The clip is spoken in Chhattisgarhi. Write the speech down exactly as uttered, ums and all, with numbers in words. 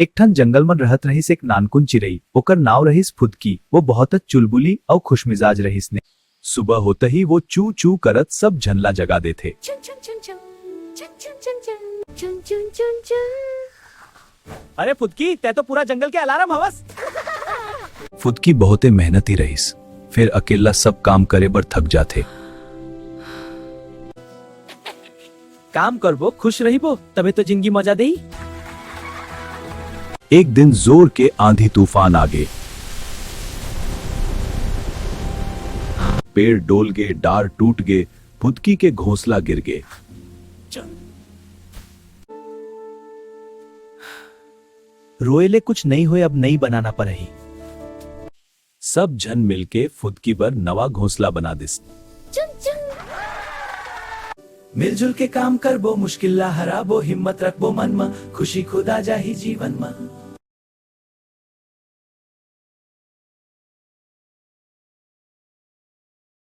एक ठन जंगल मन रहत रहिस एक नानकुन चिरई, ओकर नाव रहिस फुदकी। वो बहुतच चुलबुली अउ खुशमिजाज रहिस ने। सुबह होतही वो चू चू करत सब झन ला जगा देथे। अरे फुदकी, तै तो पूरा जंगल के अलार्म हवस। फुदकी बहुते मेहनती रहिस, फेर अकेल्ला सब काम करे बर थक जाथे। काम करबो, खुश रहिबो, तभे तो जिंदगी मजा देही। एक दिन जोर के आंधी तूफान आगे। पेड़ डोल गे, डार टूट गे, फुदकी के घोंसला गिर गे। रोए ले कुछ नइ होय, अब नइ बनाना परही। सब झन मिलके फुदकी बर नवा घोंसला बना दिस। मिलजुल के काम करबो, मुश्किल ला हराबो, हिम्मत रखबो मन म, खुशी खुद आ जाही जीवन म।